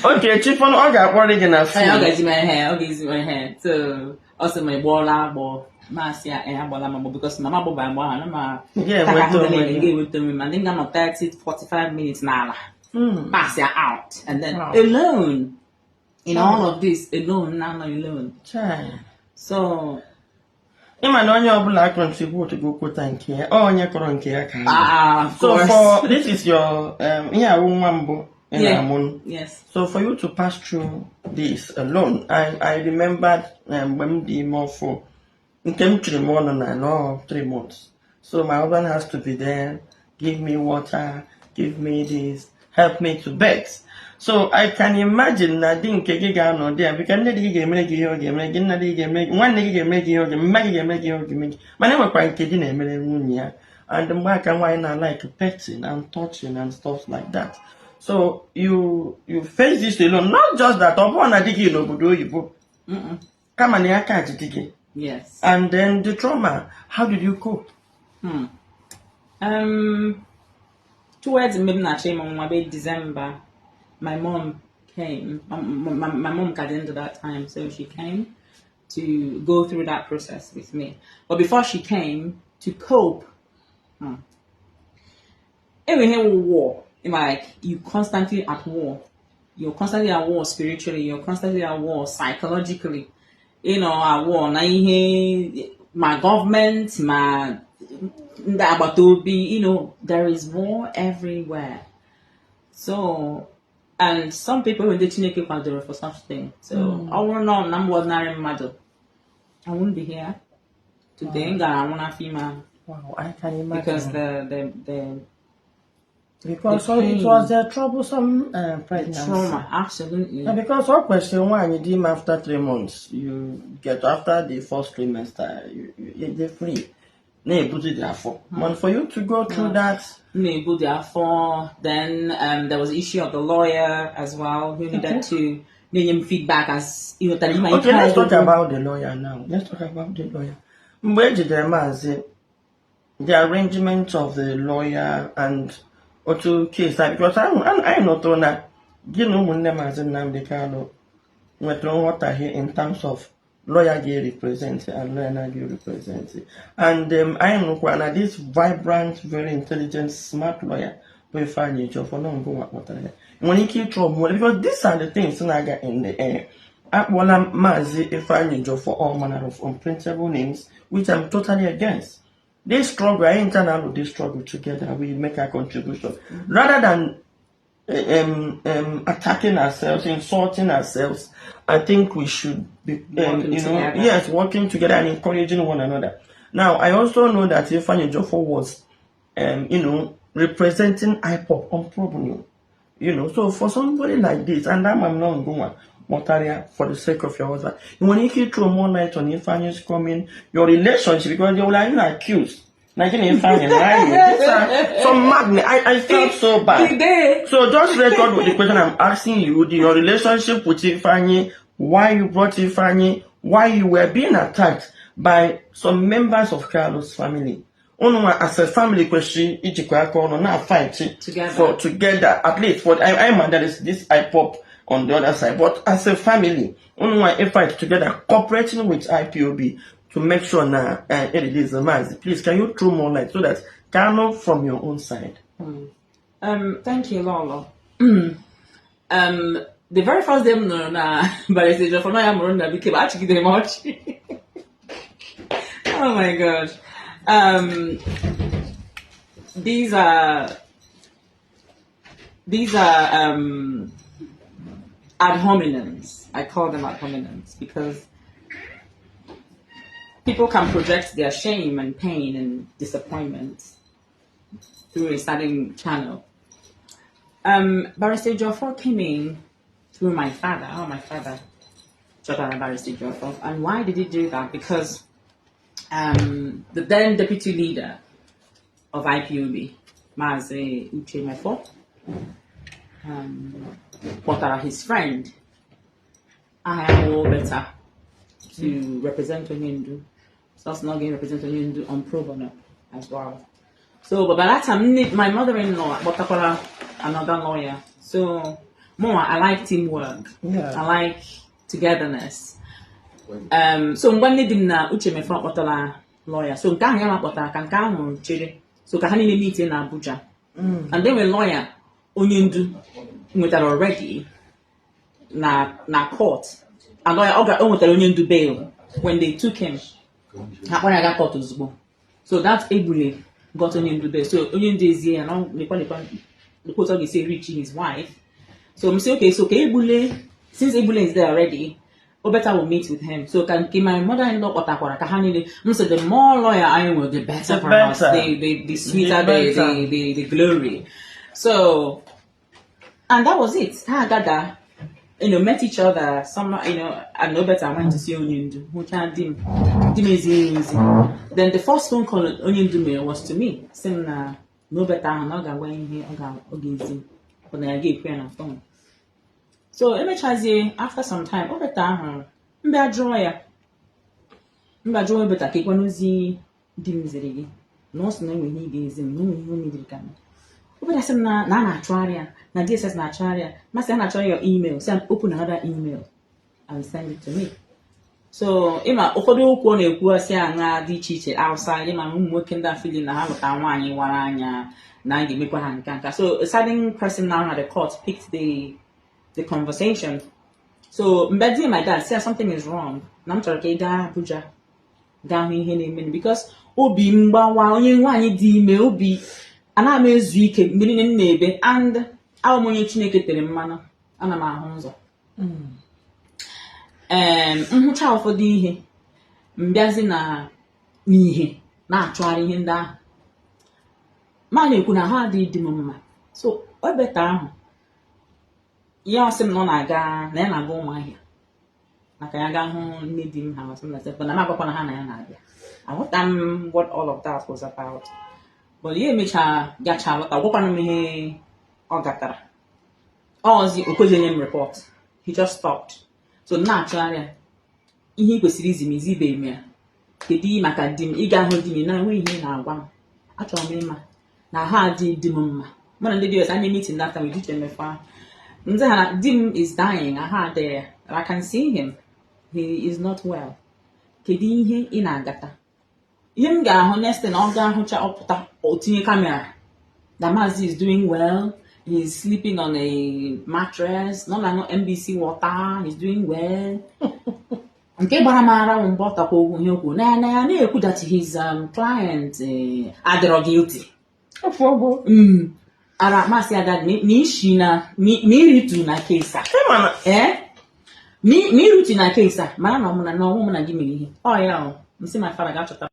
Oke chifọn, ọ ga-akpọrọ gị na Ee, ọ phone. ga-ezi m ihe, ọ ga-ezi m ihe. So ọ sị m, "Ịgbọọla agbọ?" Masị ya, "Ee, agbọọla m agbọ," because mama gbọba agbọ ahụ na ma Ị ga-enweta onwe gị. Ga-enweta onwe m, and then ga-anọ 30 45 minutes n'ala, pass ya out and then alone in all of this, alone, now alone. Chai. So Ịma na onye ọbụla contribute go quota nke ya, ọ onye kọrọ nke ya ka a. Ah, of So course. for this is your ihe awụ nwa mbụ ị Yeah. na-amụ. Yes. So for you to pass through this alone, I remembered mgbe m dị ime ọfụ nke m chiri m ọnụ na no 3 months. So my husband has to be there, give me water, give me this, help me to bed. So I can imagine na di nke gị ga-anọ dị ya bika nne di gị ga-emere gị ihe ọ ga-emere gị, nna di gị ga-emere gị, nwanne gị ga-emere gị ihe ọ ga-eme, mma gị ga-emere gị ihe ọ ga-eme gị. Mana enwekwa nke di na-emere nwunye ya. And mgbe aka nwaanyị na like petting and touching and stuff like that. So you face this alone. Not just that, ọ bụrụ na di gị n'obodo oyibo, kama na ya ka ji di gị. Yes. And then the trauma, how did you cope? Towards mgbe m na-achọ ịmụ nwa be December, my mom came. My mom got into that time, so she came to go through that process with me. But before she came, to cope, enweghị war. Like, you constantly at war. You're constantly at war spiritually. You're constantly at war psychologically. At war na ihe ma government ma ndị agbata obi. There is war everywhere. So, and some people, ndị Chineke kwadoro for such thing. So, ọ bụrụ na na m bụ ordinary mmadụ, I wouldn't be here today. M gara anwụ n'afọ ime ahụ. Wow, I can imagine. Because the Because the so it pain. Was a troublesome pregnancy. Trauma, absolutely. Yeah, because ọ kwesịrị nwaanyị dị ime after 3 months, you get after the first trimester, you dey free na-ebuzi dị afọ, but for you to go through that. Na-ebu dị afọ. Then there was the issue of the lawyer as well, who needed to na-enye m feedback as ịghọtara ime. Okay, let's talk about the lawyer now. Let's talk about the lawyer. Mgbe e jidere Maazị, the arrangement of the lawyer and otu case a, because anyị nụtụrụ na gị na ụmụnne Maazị Nnamdi Kanu nwetara nghọtahie in terms of lawyer ga-represent and lawyer na represent, and anyị nụkwa na this vibrant, very intelligent, smart lawyer bụ Ifeanyi Ejiofor nọ ngụnwa kpọtara ya. Nwere ike ịchọ ọmụmụ because these are the things na-aga in the air. Akpọla Maazị Ifeanyi Ejiofor all manner of unprintable names, which I'm totally against. This struggle, anyị ncha na-alụ this struggle together, we make our contribution rather than attacking ourselves, insulting ourselves. I think we should be, working together. Yes, working together and encouraging one another. Now, I also know that Ifeanyi Ejiofor was, representing IPOB on pro bono. So for somebody like this, and I'm not going Motaria for the sake of your husband. You want to throw more light on Ifeanyi's coming, your relationship, because they will even accuse. Like in Ifeanyi, right? These are some magnet. I felt so bad. Today. So just record with the question I'm asking you, your relationship with Ifeanyi, why you brought Ifeanyi, why you were being attacked by some members of Carlos' family. Unu nwa as a family kwesịrị ijikọ aka ọnụ na fight Together. For together, at least for I man there is this IPOB on the other side, but as a family, unu nwa fight together, cooperating with IPOB to make sure na it release the Maazị. Please, can you throw more light so that Kanu from your own side? Thank you, Lolo. The very first day m nụrụ na Barrister Ejiofor na ya mụrụ Nnabike bụ achịgidere m ọchị. Oh my God. These are ad hominems. I call them ad hominems because people can project their shame and pain and disappointment through a certain channel. Barrister Ejiofor came in through my father. Oh, my father, chọtara Barrister Ejiofor. And why did he do that? Because the then deputy leader of IPOB, Mazi Uche Mefor, kpọtara his friend, Ahia Better, to represent Onyendu. So that's not going to represent Onyendu on pro bono as well. So, but by that time, my mother-in-law kpọtakwara another lawyer. So, Mụnwa, I like teamwork. I like togetherness. So mgbe nne di m na Uche Mefor kpọtara lawyer, so nke ahụ ya ma kpọtara ka nke ahụ chere, so ka ha niile meet na Abuja. And then when lawyer onye ndu nwetara already na court, and lawyer o nwetara onye ndu bail when they took him, ha kpọrọ ya ga court ozugbo. So that Egbule got onye ndu bail, so onye ndu ezie ya na ọ lekwa lekwa lekwa otu ọ ga-esi reach his wife. So m sị, okay, so ka Egbule, since Egbule is there already, Obeta will meet with him. So ka nke my mother-in-law kpọtakwara ka ha niile, m sị, the more lawyer anyị nwere, the better The for us, better. the sweeter The the, better. the glory. So, and that was it. Ha agada, met each other. Some, and Obeta went to see Onyendu, hụcha di m, di m ezie ya ozi. Then the first phone call Onyendu mere was to me. Sị m na Obeta ahụ na ọ ga-agwa ihe ọ ga-ezi m, bụ na ya ga-ekwe ya na phone. So emechazie, after some time, Obeta ahụ mbịa jụọ ya, mbịa jụọ Obeta ka ịkwana ozi di m ziri gị, na ọ sị na enwe ihe ị ga-ezi m, na onwe ihe o mebiri ka m. Obeta sị m na a na-achọgharị ya, na DSS na-achọgharị ya. Masị a na-achọrọ ya email, sị m open another email and send it to me. So ịma ụfọdụ okwu ọ na-ekwu asị aṅa dị iche iche outside, ịma ụmụ nwoke ndị afili na ha lụta nwaanyị wara anya na a ga-emekwa ha nka nka. So a certain person now at the court picked the conversation. So mgbe di my dad say something is wrong, na m chọrọ ka ị gaa Abuja gaa hụ ihe na-eme, because obi mgbawa onye nwaanyị dị ime, obi anaghị m ezu ike mgbe niile m na-ebe, and ahụ m onye Chineke tere mmanụ, ana m ahụ ụzọ. Ee, nhụcha ụfọdụ ihe mbịazi na n'ihe na-achọgharị ihe ndị ahụ ma na-ekwu na ha adịghị dị m mma. So Obeta ahụ ya ọ sị m na ọ na-aga, na ya na-aga Ụmụahịa maka ya gaa hụ nne di m ha. Sị m na sị na m agwakwa na ha na ya na-abịa. Aghọta m what all of that was about, but ya emechaa gacha lọta, gwakwana m ihe ọ gatara ọzi o kweghị enye m report. He just stopped. So m na-achọgharị ya, ihe ị kwesịrị izi m izibeghị m ya. Kedu maka di m ịga hụ di m na-enweghị ihe ị na-agwa m? Achọrọ m ịma na ha adịghị di m mma. Mụ na ndị DOS anyị meeting that time with Uche Mefor, ndị ha na di m is dying, ahụ adịghị ya. I can see him, he is not well. Kedu ihe ị na-agata? Ihe m ga-ahụ next thing, ọ ga-ahụcha ọpụta, o tinye camera na Maazị is doing well, he's sleeping on a mattress, nọ na MBC water, he's doing well. Nke gbara m ara mgbe ọ takwa okwu ihe okwu na ya na-ekwu that his client adịrọ guilty. Ofu ọgwụ. Ara masị ada na ishi na na iritu na case a. Ịma na ee, na irutu na case a, mara na ọmụ na ọnwụ mụ na gị mere ihe ọ ya o. Nsị my father ga-achọta